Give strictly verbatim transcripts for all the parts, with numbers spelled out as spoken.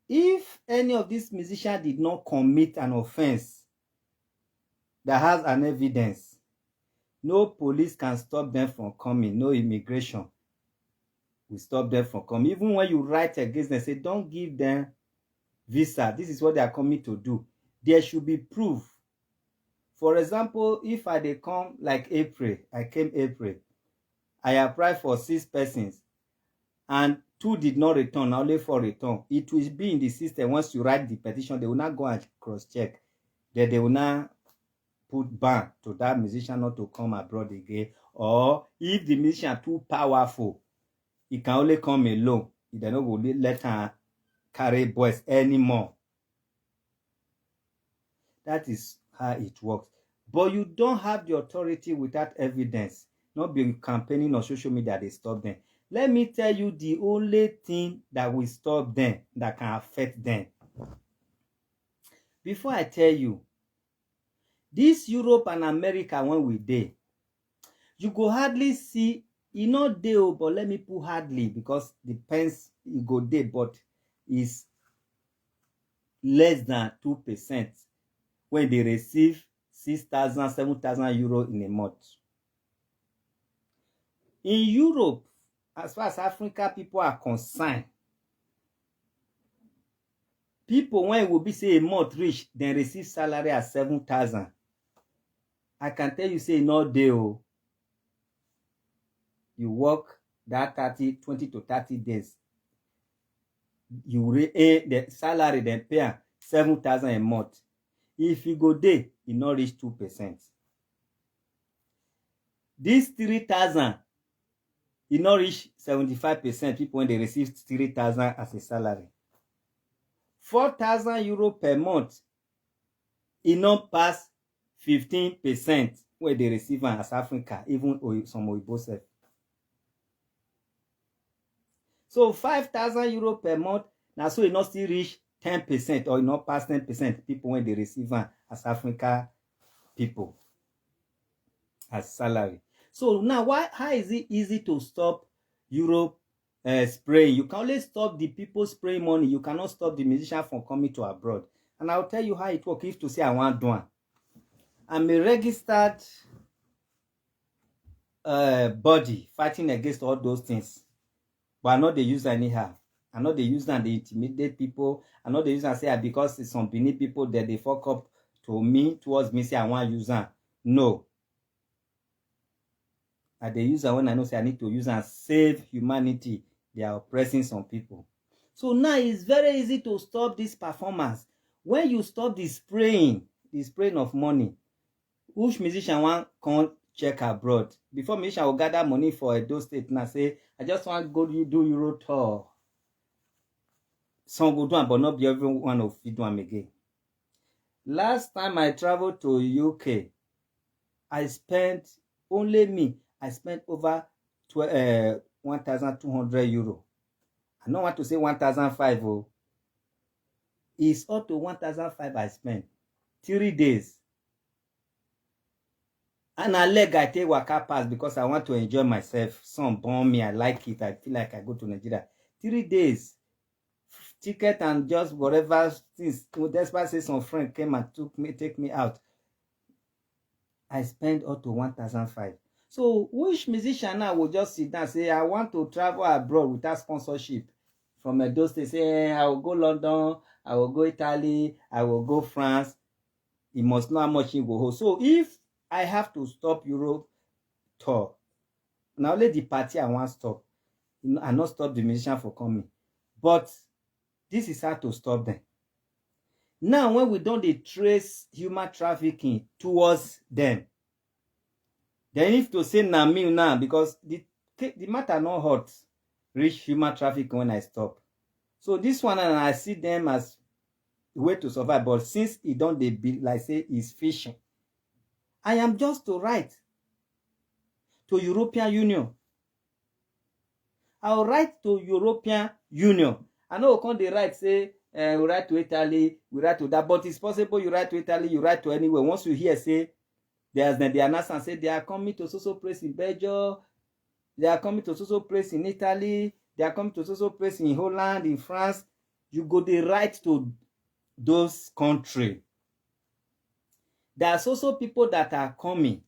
If any of these musicians did not commit an offense that has an evidence, no police can stop them from coming, no immigration will stop them from coming. Even when you write against them, say, "Don't give them visa, this is what they are coming to do," there should be proof. For example, if I dey come like April, I came April, I apply for six persons and two did not return, na only four return. It will be in the system. Once you write the petition, they will not go and cross-check. Then they will not put ban to that musician not to come abroad again. Or if the musician too powerful, he can only come alone. They no go le-, let am carry boys anymore. That is how it works. But you don't have the authority without evidence. Not be campaigning on social media, they stop them. Let me tell you the only thing that will stop them, that can affect them. Before I tell you, this Europe and America, when we dey, you go hardly see, e no dey o, but let me put hardly, because depends, e go dey, but is less than two percent when they receive six thousand, seven thousand euro in a month. In Europe, as far as Africa people are concerned, people, when it will be say a month reach, then receive salary at seven thousand. I can tell you say e no dey o. You work that thirty, twenty to thirty days, you re-, eh, the salary, then pay am seven thousand a month. If you go dey, e no reach two percent. This three thousand, e no reach seventy-five percent people when they receive three thousand as a salary. Four thousand euro per month, e no pass fifteen percent wey dey receive am as Africa, even Oyi-, some Oyibo sef. So five thousand euro per month, na so e no still reach ten percent, or e no pass ten percent people wey dey receive am as Africa people as salary. So now, why, how is it easy to stop Europe, uh, spraying? You can only stop the people spraying money. You cannot stop the musician from coming to abroad. And I'll tell you how it works if to say I want do am. I'm a registered, uh, body fighting against all those things. But I no dey use am anyhow. I no dey use am dey intimidate people. I no dey use am say, ah, because some Benin people, they dey fuck up to me, towards me, say I wan use am. No. I dey use am when I know say I need to use am save humanity. They are oppressing some people. So now it's very easy to stop this performance. When you stop the spraying, the spraying of money, which musician wan come check abroad? Before, musician go gather money for Edo State now, say, "I just wan go do, do Euro tour." Some go do am, but not be everyone go fit do am again. Last time I traveled to U K, I spent, only me, I spent over twelve, uh, one thousand two hundred euro. I no want to say one thousand five o. It's up to one thousand five I spent. Three days. And na leg I take waka pass because I want to enjoy myself. Sun burn me, I like it. I feel like I go to Nigeria. Three days. Ticket and just whatever things. Despite say some friend came and took me, take me out, I spend up to one thousand five. So which musician now will just sit down say, "I want to travel abroad without sponsorship"? From Edo State, say, "Eh, I will go London, I will go Italy, I will go France." He must know how much he go hold. So if I have to stop Europe tour, na only the party I wan stop. I no stop the musician for coming. But this is how to stop them. Now, when we don dey trace human trafficking towards them, then if to say na me now, because the ca-, the matter no hot reach human trafficking when I stop. So this one, and I see them as a way to survive. But since e don dey be like say it's fishing, I am just to write to European Union. I will write to European Union. I no go come dey write say, eh, we write to Italy, we write to that. But it's possible you write to Italy, you write to anywhere. Once you hear say there's the, the announcement say they are coming to so so place in Belgium, they are coming to so so place in Italy, they are coming to so so place in Holland, in France, You go dey write to those country. There are so so people that are coming.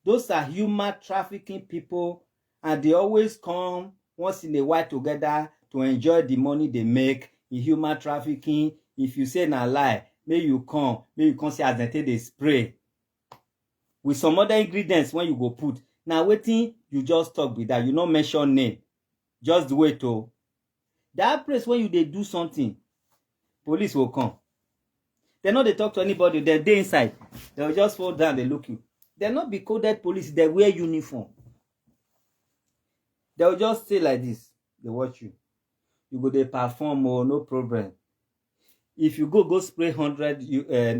Those are human trafficking people, and they always come once in a while together to enjoy the money they make in human trafficking. If you say na lie, may you come, may you come see as they take dey spray with some other ingredients when you go put. Now waiting, you just talk with that. You no mention name. Just wait oh. That place when you dey do something, police will come. They no dey talk to anybody. They dey inside. They will just fall down. They look you. They no be coded police. They wear uniform. They will just stay like this. They watch you. You go dey perform oh, no problem. If you go go spray hundred you uh,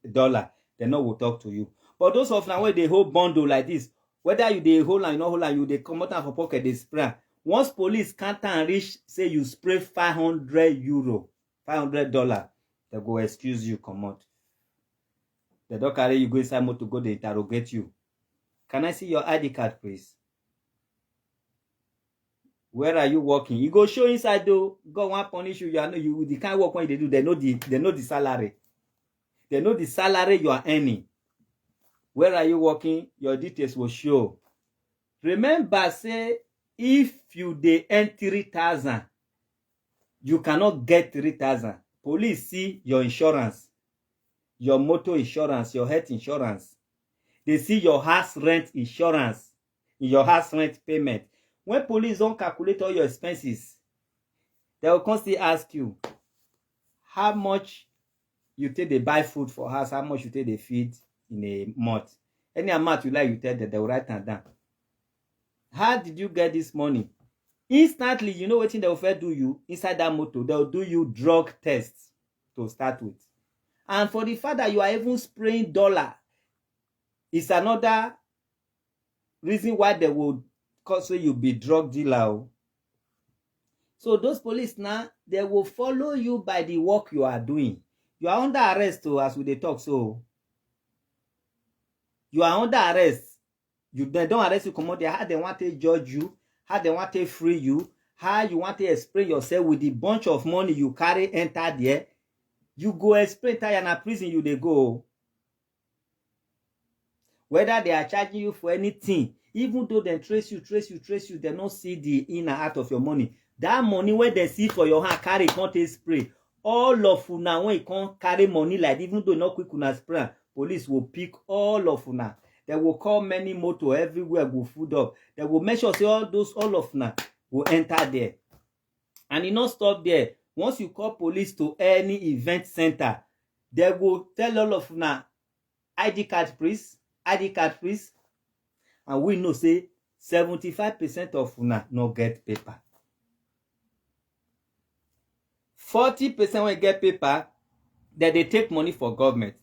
dollar, they no will talk to you. But those of now where they hold bundle like this, whether you dey hold and you no hold and you dey comot am for pocket dey spray am. Once police count am reach say you spray five hundred euro, five hundred dollar, they go excuse you comot. They don carry you go inside motor go dey interrogate you. Can I see your I D card, please? Where are you working? You go show inside though. God wan punish you. You are no you the kind work when you dey do. They know the they know the salary. They know the salary you are earning. Where are you working? Your details will show. Remember, say if you dey earn three thousand, you cannot get three thousand. Police see your insurance, your motor insurance, your health insurance. They see your house rent insurance, your house rent payment. When police don calculate all your expenses, they will come still ask you how much you take dey buy food for house, how much you take dey feed in a month. Any amount you like, you tell them, they will write am down. How did you get this money? Instantly, you know wetin they will first do you inside that motor? They will do you drug test to start with. And for the fact that you are even spraying dollar, it's another reason why they will call say you be drug dealer. Oh. So those police now, they will follow you by the work you are doing. You are under arrest, oh, as we dey talk so. You are under arrest. You they don't arrest you, come out there. How they want to judge you, how they want to free you, how you want to explain yourself with the bunch of money you carry enter there. You go explain tire na prison you dey go. Whether they are charging you for anything, even though they trace you, trace you, trace you, they no see the in and out of your money. That money where they see for your hand, carry come take spray. All of una when you come carry money like even though not quick una spray, police will pick all of una. They will call many motor everywhere go food up. They will make sure say all those all of una will enter there. And e no stop there. Once you call police to any event center, they go tell all of una I D card please, I D card please. And we know say seventy-five percent of una no get paper. Forty percent wey get paper, dem dey take money for government.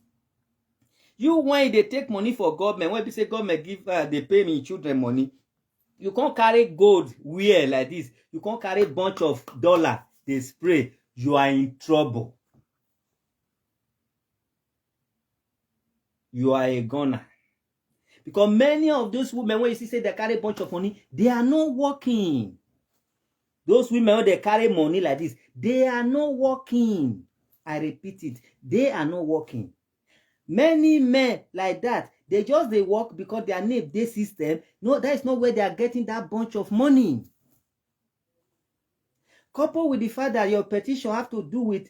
You when you dey take money for government, when be say government give uh, dey pay me children money, you come carry gold wear like this, you come carry bunch of dollar dey spray, you are in trouble. You are a gunner. Because many of those women when you see say they carry bunch of money, they are not working. Those women when they carry money like this, they are not working. I repeat it, they are not working. Many men like that, they just they work because their name they system. No, that is not where they are getting that bunch of money. Coupled with the fact that your petition have to do with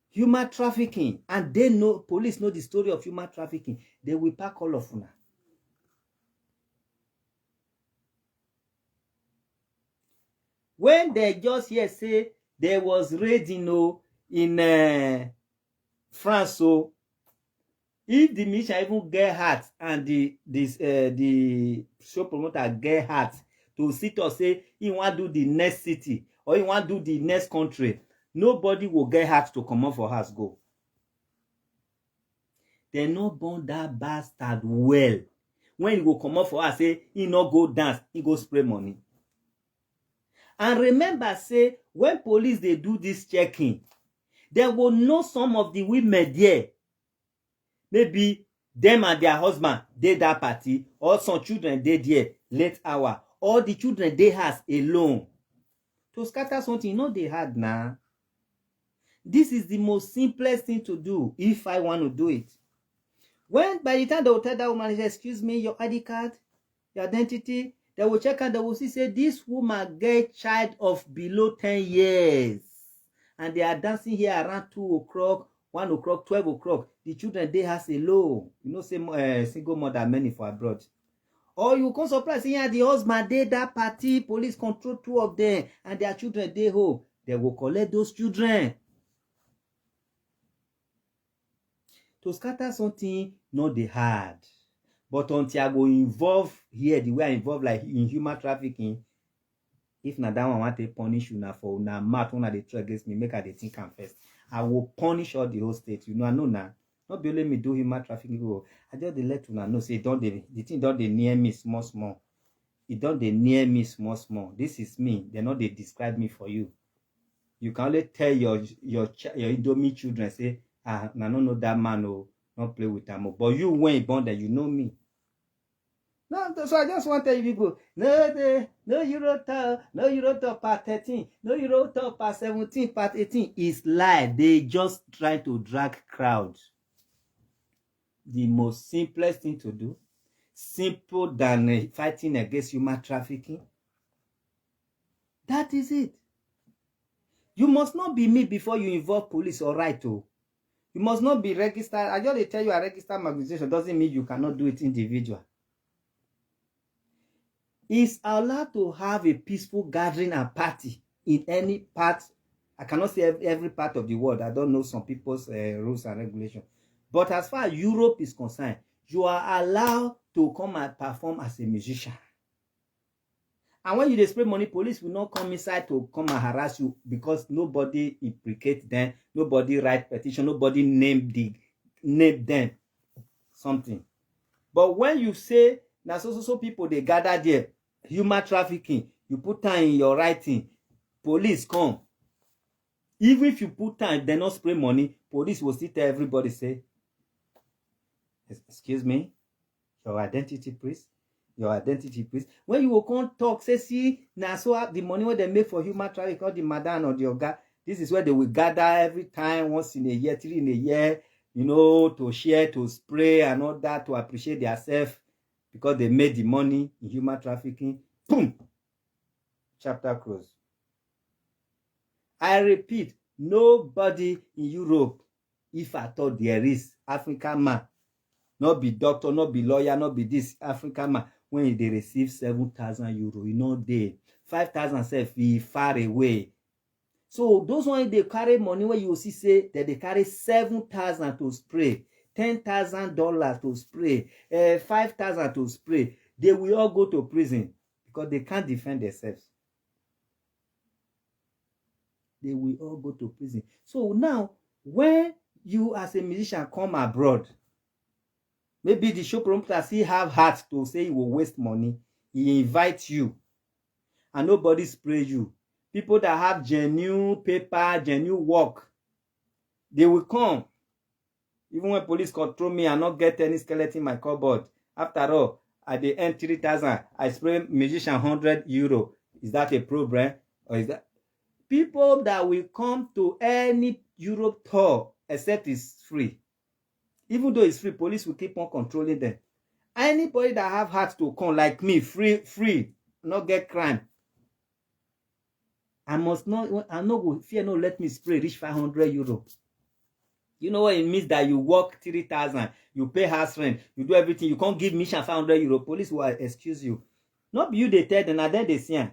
human trafficking, and they know police know the story of human trafficking, they will pack all of una. When they just hear say there was raiding oh, in uh, France, so if the musician even get heart and the this uh, the show promoter get heart to sit or say he want do the next city or he want do the next country, nobody will get heart to come up for house go. They no born that bastard well. When he go come up for house say he no go dance, he go spray money. And remember say when police they do this checking, they will know some of the women there. Maybe them and their husband dey that party, or some children dey there late hour, or the children dey house alone. To scatter something, e no dey hard na. This is the most simplest thing to do if I want to do it. When by the time they will tell that woman, say, "Excuse me, your I D card, your identity," they will check and they will see say this woman get child of below ten years, and they are dancing here around two o'clock, one o'clock, twelve o'clock. The children dey house alone. You know say uh, single mother many for abroad. Or you come surprise say, "Yeah, the husband dey that party, police control two of them, and their children dey home." They go collect those children. To scatter something no dey hard, but until I go involve here the way I involve like in human trafficking, if na that one I want to punish una for una mouth una dey throw against me, make I dey think am first. I will punish all the whole state. You know, I know na. No be only me do human trafficking people. I just dey let una know say e don dey, the thing don dey near me small small. E don dey near me small small. This is me. They no dey describe me for you. You can only tell your your ch- your Indomie children say, "Ah, na no know that man o, no play with am o." But you when you born there, you know me. No, so I just want to tell you people, no, the, no Euro Tour, no Euro Tour part thirteen, no Euro Tour part seventeen, part eighteen is lie. They just try to drag crowd. The most simplest thing to do, simple than uh, fighting against human trafficking. That is it. You must not be me before you involve police or right to. You must not be registered. I just dey tell you, a registered organization doesn't mean you cannot do it individual. Is allowed to have a peaceful gathering and party in any part. I cannot say ev- every part of the world. I don't know some people's uh, rules and regulations. But as far as Europe is concerned, you are allowed to come and perform as a musician. And when you dey spray money, police will not come inside to come and harass you because nobody implicate them, nobody write petition, nobody name the name them something. But when you say na so so so people dey gather there, human trafficking, you put time in your writing, police come. Even if you put time, they no spray money, police will still tell everybody say, "Ex- excuse me, your identity, please. Your identity, please." When you go come talk, say, "See, na so the money wey dem make for human traffic, all the madam or the oga, this is where they will gather every time, once in a year, three in a year, you know, to share, to spray and all that, to appreciate themselves because they made the money in human trafficking." Boom! Chapter close. I repeat, nobody in Europe, if at all there is, African man, not be doctor, not be lawyer, not be this African man, when they receive seven thousand euro, you know, they five thousand self, he far away. So those ones they carry money where you see say that they carry seven thousand to spray, ten thousand dollars to spray, uh, five thousand to spray. They will all go to prison because they can't defend themselves. They will all go to prison. So now, when you as a musician come abroad, maybe the show promoter still have heart to say he will waste money. He invite you, and nobody spray you. People that have genuine paper, genuine work, they will come. Even when police control me, I not get any skeleton in my cupboard. After all, I dey earn three thousand. I spray musician hundred euro. Is that a problem? Or is that people that will come to any Europe tour except it's free? Even though it's free, police will keep on controlling them. Anybody that have heart to come like me, free, free, not get crime. I must not, I no go fear no let me spray reach five hundred euro. You know what it means that you work three thousand, you pay house rent, you do everything, you can't give me five hundred euro. Police will excuse you. Not be you they tell them, and then they see am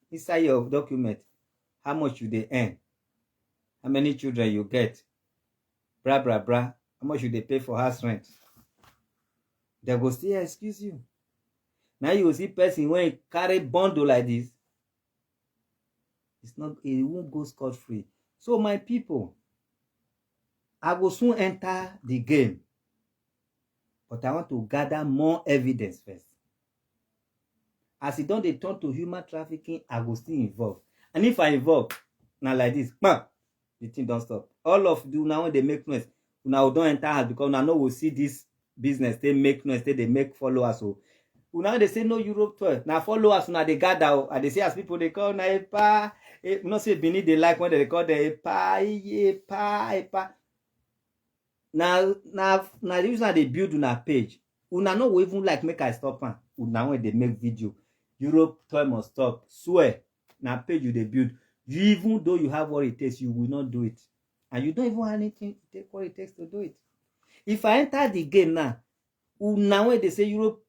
inside your document how much you they earn, how many children you get, bra bra bra, how much you they pay for house rent. They go still excuse you. Now you see person when carry bundle like this, it's not, it won't go scot free. So my people, I will soon enter the game, but I want to gather more evidence first. As it don't they turn to human trafficking, I will still involve. And if I involve, now like this, bam, the thing don't stop. All of you now when they make noise, now don't enter house because now no will see this business they make noise, they, they make followers. So now they say no Europe tour. Now followers now they gather. And they say as people they call na epa, Eh, you know say Benin dey like when they call them epa, epa, epa. Na, na, na the reason I dey build una page. Una no go even like make I stop am. Una wey dey make video. Europe toy must stop. Swear, na page you dey build. You, even though you have what it takes, you will not do it. And you don't even have anything to take what it takes to do it. If I enter the game now, una wey dey say Europe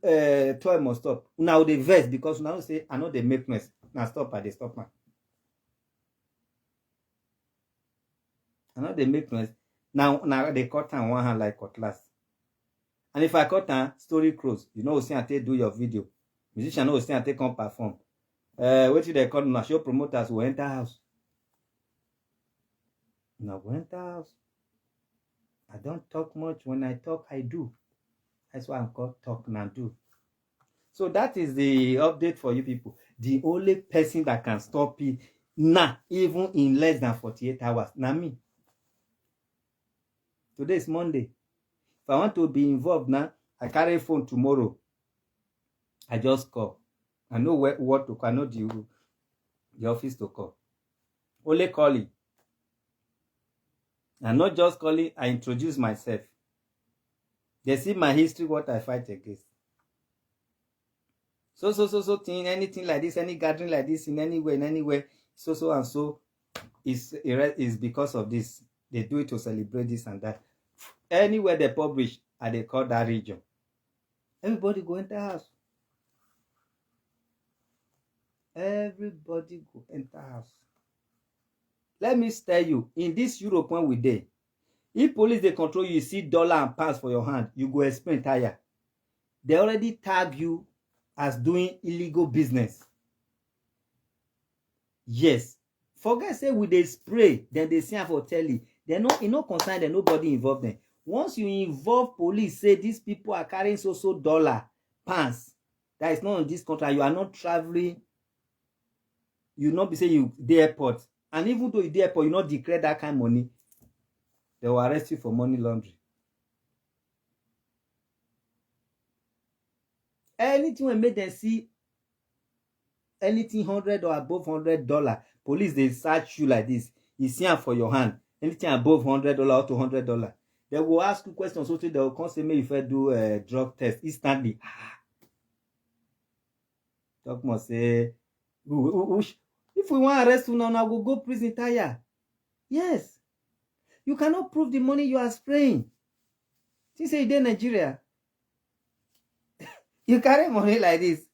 uh, toy must stop. Una go dey vex because una know say I no dey make noise. Na stop, I dey stop am. I no dey make noise. Now, now they cut am one hand like cutlass. And if I cut am, story close. You know, see, I take do your video. Musician no see, I take come perform. Uh, what they call una show promoters will enter house. Now go enter house. I don't talk much. When I talk, I do. That's why I'm called talk now do. So that is the update for you people. The only person that can stop it now, even in less than forty-eight hours, na me. Today is Monday. If I want to be involved now, I carry phone tomorrow. I just call. I know where, what to call. I know the, the office to call. Only calling. I'm not just calling, I introduce myself. They see my history, what I fight against. So, so, so, so thing, anything like this, any gathering like this in anywhere, in anywhere, so, so, and so, is, is because of this. They do it to celebrate this and that. Anywhere they publish, I dey call that region. Everybody go enter house. Everybody go enter house. Let me tell you, in this Europe when we dey, if police dey control you, you see dollar and pounds for your hand, you go explain tire. They already tag you as doing illegal business. Yes. Forget say we dey spray, then they see am for telly. They no, e no concern them, nobody involve them. Once you involve police, say these people are carrying so so dollar, pounds, that is not in this country, you are not traveling, you not be say you dey airport, and even though you dey airport, you not declare that kind money, they will arrest you for money laundering. Anything will make them see anything hundred or above hundred dollar, police dey search you like this. You see am for your hand. Anything above hundred dollar or to hundred dollar, they will ask you questions. So they will come say, "May you first do a drug test instantly." Ah. Talk more say, "Who- who- who sh- if we want arrest you now, now go go prison tire." Yes. You cannot prove the money you are spraying. Think say you dey Nigeria. You carry money like this.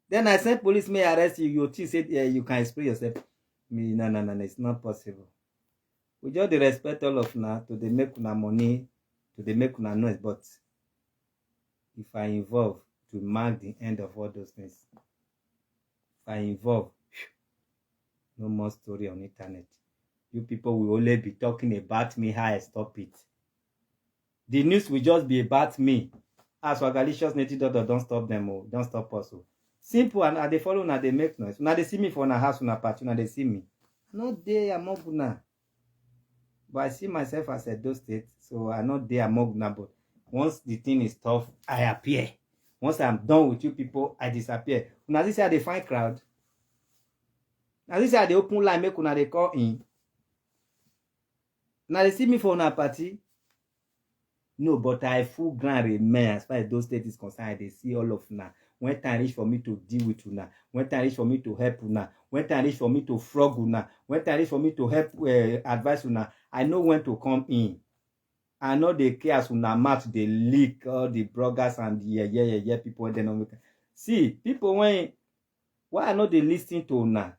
Then I send police may arrest you. You think say, yeah, you can spray yourself. Me, no, no, no, no, it's not possible. We just dey respect all of una to dey make una money, to dey make una noise. But if I involve, to mark the end of all those things. If I involve, no more story on internet. You people will only be talking about me, how I stop it. The news will just be about me. As Wagalicious Native Doctor, don't stop them, oh, don't stop us, oh. Simple, and I dey follow una, dey make noise. Una dey see me for una house, una party, una dey see me. I no dey among una. But I see myself as Edo State, so I no dey among una. But once the thing is tough, I appear. Once I'm done with you people, I disappear. Una see say I dey find crowd. Na this I dey open line, make una dey call in. Una dey see me for una party. No, but I full ground remain as far as those states is concerned. I dey see all of una. When time reach for me to deal with una, when time reach for me to help una, when time reach for me to frog una, when time reach for me to help uh, advise una, I know when to come in. I no dey care as una mouth dey leak, all the bloggers and the yeah, yeah, yeah, yeah, people wey dem no make. See, people when, why I no dey listen to una?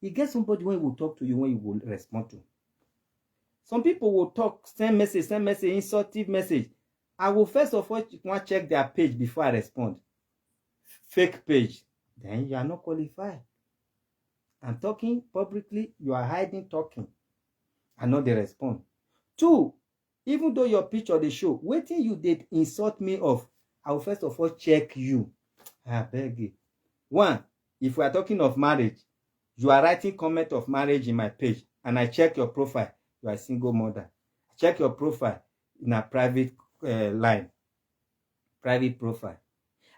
E get somebody when will talk to you, when you will respond to. Some people will talk, send message, send message, insultive message. I will first of all want check their page before I respond. Fake page, then you are not qualified. I'm talking publicly, you are hiding talking. I no dey respond. Two, even though your picture dey show, wetin you dey insult me of, I will first of all check you. I beg you. One, if we are talking of marriage, you are writing comment of marriage in my page, and I check your profile, you are a single mother. I check your profile in a private uh, line, private profile.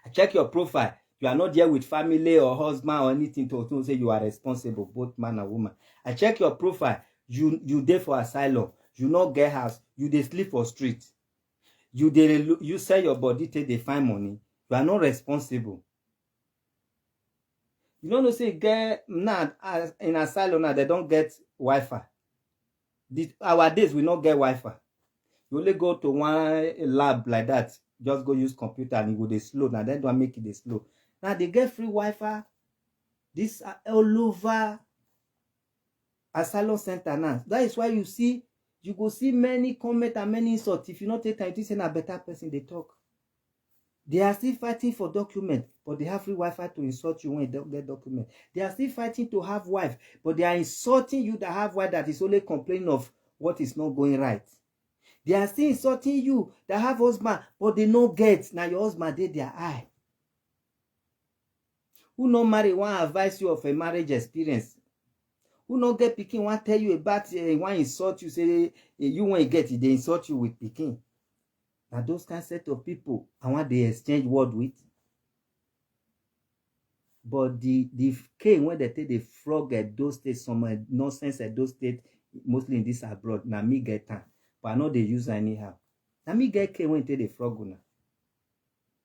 I check your profile, You are not there with family or husband or anything to, to say you are responsible, both man and woman. I check your profile. You you dey for asylum. You no get house. You dey sleep for street. You dey you sell your body take dey find money. You are not responsible. You no know say get now as in asylum now they don get Wi-Fi. The, our days we no get Wi-Fi. You only go to one lab like that, just go use computer and e go dey slow. Na dem don make e dey slow. Now they get free Wi-Fi. This are all over asylum center now. That is why you see you go see many comment and many insults. If you no take time, you think say na better person dey talk. They are still fighting for document, but they have free Wi-Fi to insult you when you don't get document. They are still fighting to have wife, but they are insulting you that have wife that is only complaining of what is not going right. They are still insulting you that have husband, but they no get. Now your husband dey their eye. Who no marry wan advise you of a marriage experience? Who no get pikin wan tell you about, eh, wan insult you, say, eh, you wan get, e dey insult you with pikin? Na those kind set of people I wan dey exchange word with. But the the cane wey dem take dey flog Edo State, some, eh, nonsense Edo State, mostly in this abroad, na me get am. But I no dey use am anyhow. Na me get cane wey take dey flog una.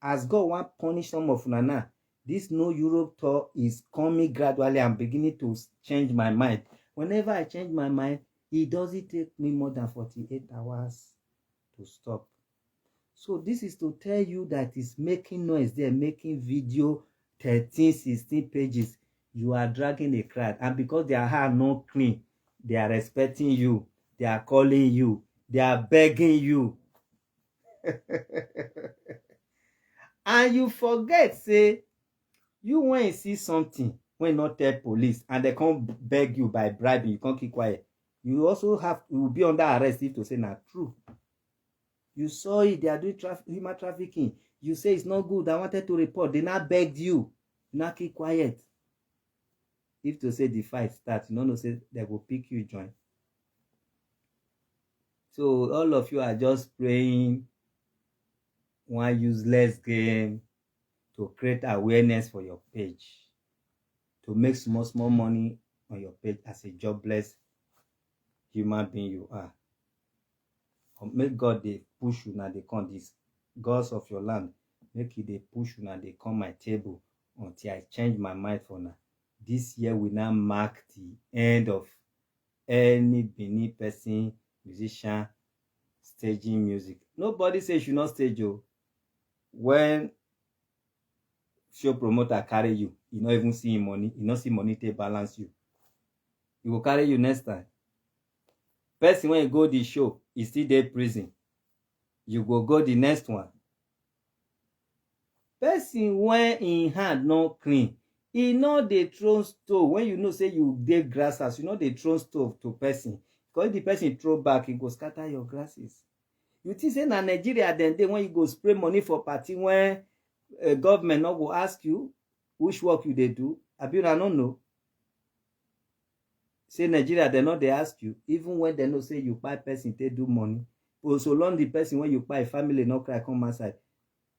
As God wan punish some of una now, this no Europe tour is coming gradually. I'm beginning to s- change my mind. Whenever I change my mind, it doesn't take me more than forty-eight hours to stop. So this is to tell you that it's making noise there, making video thirteen, sixteen pages. You are dragging a crowd. And because their hand not clean, they are respecting you. They are calling you. They are begging you. And you forget say you when you see something when not tell police and they come beg you by bribing, you can't keep quiet. You also have you will be under arrest if to say na true. You saw it, they are doing traf- human trafficking. You say it's not good. I wanted to report. They now begged you. You now keep quiet. If to say the fight start, you no know say they go pick you join. So all of you are just playing one useless game to create awareness for your page, to make small small money on your page as a jobless human being you are. Or make God dey push una dey come, this gods of your land, make e dey push una dey come my table until I change my mind for una. This year we now mark the end of any Benin person, musician, staging music. Nobody say you should not stage o. When show promoter carry you, you no even see him money, you no see money take balance you. He go carry you next time. Person when you go the show, he still dey prison. You go go the next one. Person when in hand no clean, he no dey throw stone. When you know say you dey grass house, you no dey throw stone to person. Because if the person throw back, he go scatter your grasses. You think say na Nigeria dem dey when you go spray money for party when, uh, government no go ask you which work you dey do? Abi una no know? Say Nigeria dem no dey ask you, even when dem know say you kpai person take do money. But so long the person when you kpai family no cry come outside,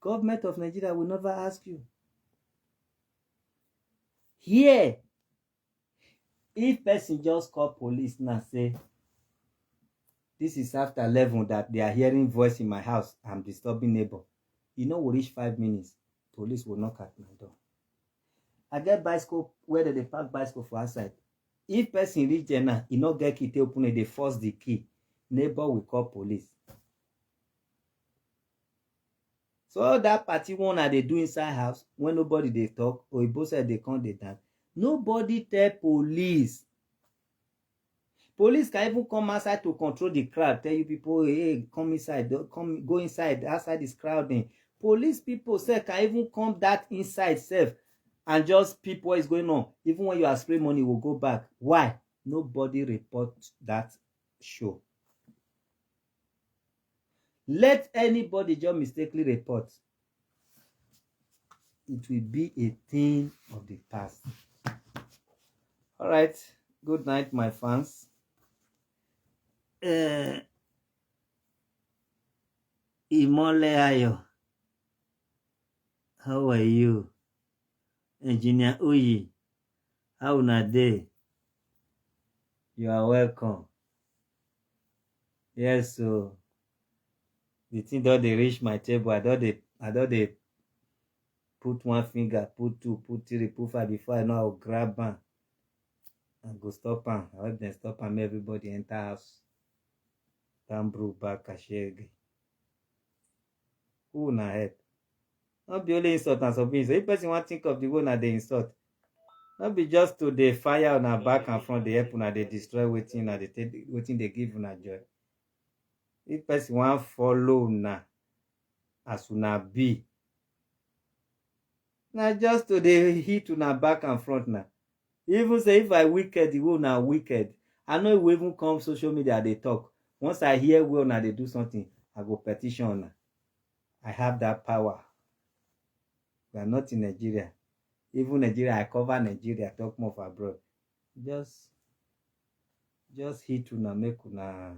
government of Nigeria will never ask you. Here, if person just call police now say, this is after eleven that they are hearing voice in my house, I'm disturbing neighbor. You know, we reach five minutes, police will knock at my door. I get bicycle where they dey park bicycle for outside. If person reach there now, he no get key to open it, they force the key. Neighbor will call police. So all that party one I dey do inside house when nobody dey talk, or Igbo side dey come dey dance. Nobody tell police. Police can even come outside to control the crowd, tell you people, hey, come inside, don't come, go inside, outside is crowding. Police people sef can even come that inside sef and just peep what is going on. Even when you are spray money, will go back. Why? Nobody report that show. Let anybody just mistakenly report. It will be a thing of the past. All right. Good night, my fans. Uh, Imole Ayo, how are you? Engineer Uyi, how una dey? You are welcome. Yes, so the thing don dey reach my table. I don dey, I don dey put one finger, put two, put three, put five before I know I go grab am. I go stop am. I hope dem stop am. Everybody enter house. Tambru back Kashege. Who una help? No be only insult and submission. If person wan think of the way una dey insult, no be just to dey fire una back and front, dey help una, dey destroy wetin una dey take, wetin dey give una joy. If person wan follow una as una be, na just to dey hit una back and front na. Even say if I wicked the way una wicked, I no go even come social media dey talk. Once I hear where una dey do something, I go petition una. I have that power. We are not in Nigeria. Even Nigeria, I cover Nigeria, talk more for abroad. Just, just hit una, make una